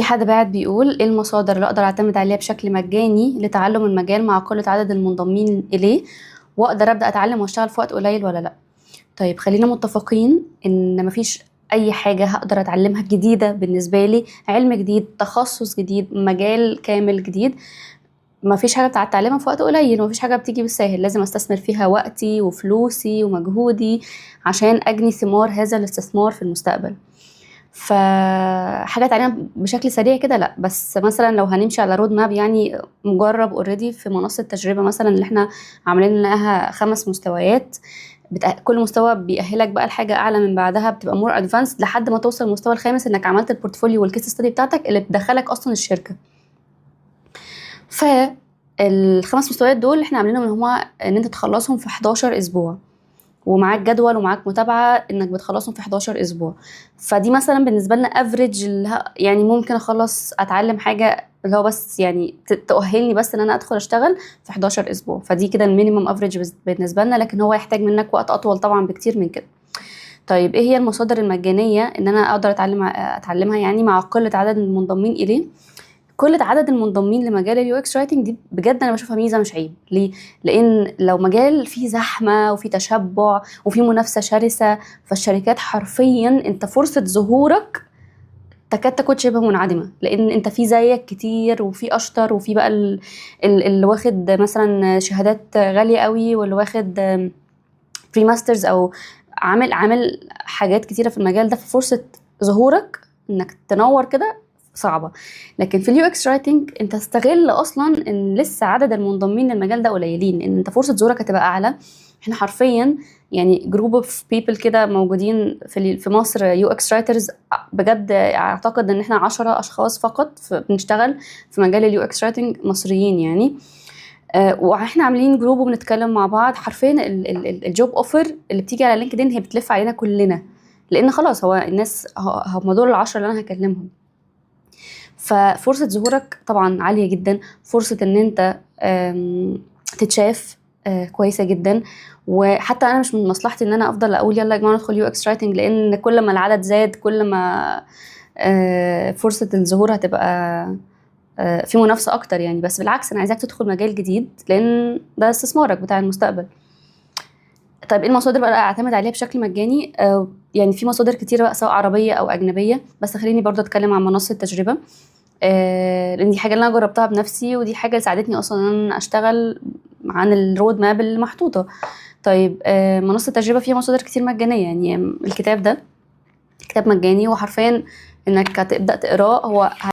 حد باعت بيقول: ايه المصادر اللي اقدر اعتمد عليها بشكل مجاني لتعلم المجال مع قلة عدد المنضمين اليه، واقدر ابدا اتعلم واشتغل في وقت قليل ولا لا؟ طيب، خلينا متفقين ان مفيش اي حاجة هقدر اتعلمها جديدة بالنسبة لي، علم جديد، تخصص جديد، مجال كامل جديد، مفيش حاجة بتتعلمها في وقت قليل، ومفيش حاجة بتيجي بالساهل. لازم استثمر فيها وقتي وفلوسي ومجهودي عشان اجني ثمار هذا الاستثمار في المستقبل. فحاجه اتعلمها بشكل سريع كده لا، بس مثلا لو هنمشي على road map يعني مجرب already في منصة تجربه مثلا اللي احنا عاملين لها 5 مستويات، كل مستوى بيأهلك بقى لحاجة اعلى من بعدها، بتبقى more advanced لحد ما توصل المستوى الخامس انك عملت ال portfolio وال case study بتاعتك اللي بتدخلك اصلا الشركه. فالخمس مستويات دول احنا عاملينهم ان هما ان انت تخلصهم في 11 اسبوع، ومعاك جدول ومعاك متابعه انك بتخلصهم في 11 اسبوع. فدي مثلا بالنسبة لنا average، يعني ممكن اخلص اتعلم حاجة اللي هو بس يعني تؤهلني بس ان انا ادخل اشتغل في 11 اسبوع. فدي كده ال minimum average بالنسبة لنا، لكن هو يحتاج منك وقت اطول طبعا بكتير من كده. طيب، ايه هي المصادر المجانية ان انا اقدر اتعلمها يعني مع قلة عدد المنضمين اليه؟ قلة عدد المنضمين لمجال ال UX writing دي بجد انا بشوفها ميزة مش عيب. ليه؟ لان لو مجال فيه زحمة وفيه تشبع وفيه منافسه شرسه، فالشركات حرفيا انت فرصة ظهورك تكاد تكون شبه منعدمه، لان انت في زيك كتير وفي اشطر وفي بقى اللي واخد مثلا شهادات غالية قوي واللي واخد pre-masters او عامل حاجات كتيرة في المجال ده، ففرصه ظهورك انك تنور كده صعبه. لكن في ال UX writing انت استغل اصلا ان لسه عدد المنضمين للمجال ده قليلين، ان انت فرصة ظهورك هتبقى اعلى. احنا حرفيا يعني group of people كده موجودين في مصر UX writers، بجد اعتقد ان احنا 10 اشخاص فقط بنشتغل في مجال ال UX writing مصريين يعني، واحنا عاملين group وبنتكلم مع بعض. حرفيا ال job offer اللي بتيجي على LinkedIn هي بتلف علينا كلنا، لان خلاص هو الناس هم دول ال10 اللي انا هكلمهم. ففرصه ظهورك طبعا عالية جدا، فرصة ان انت تتشاف كويسة جدا. وحتى انا مش من مصلحتي ان انا افضل اقول يلا يا جماعة ندخل UX writing، لان كل ما العدد زاد كل ما فرصة الظهور هتبقى في منافسه اكتر يعني. بس بالعكس، انا عايزاك تدخل مجال جديد لان ده استثمارك بتاع المستقبل. طيب، ايه المصادر بقى اعتمد عليها بشكل مجاني؟ يعني في مصادر كتيرة بقى سواء عربية او اجنبيه، بس خليني برضه اتكلم عن منصة تجربه، لان دي حاجة اللي انا جربتها بنفسي ودي حاجة اللي ساعدتني اصلا ان انا اشتغل عن ال road map اللي محطوطه. طيب، منصة تجربه فيها مصادر كتير مجانيه، يعني الكتاب ده كتاب مجاني وحرفيا انك هتبدا تقراه هو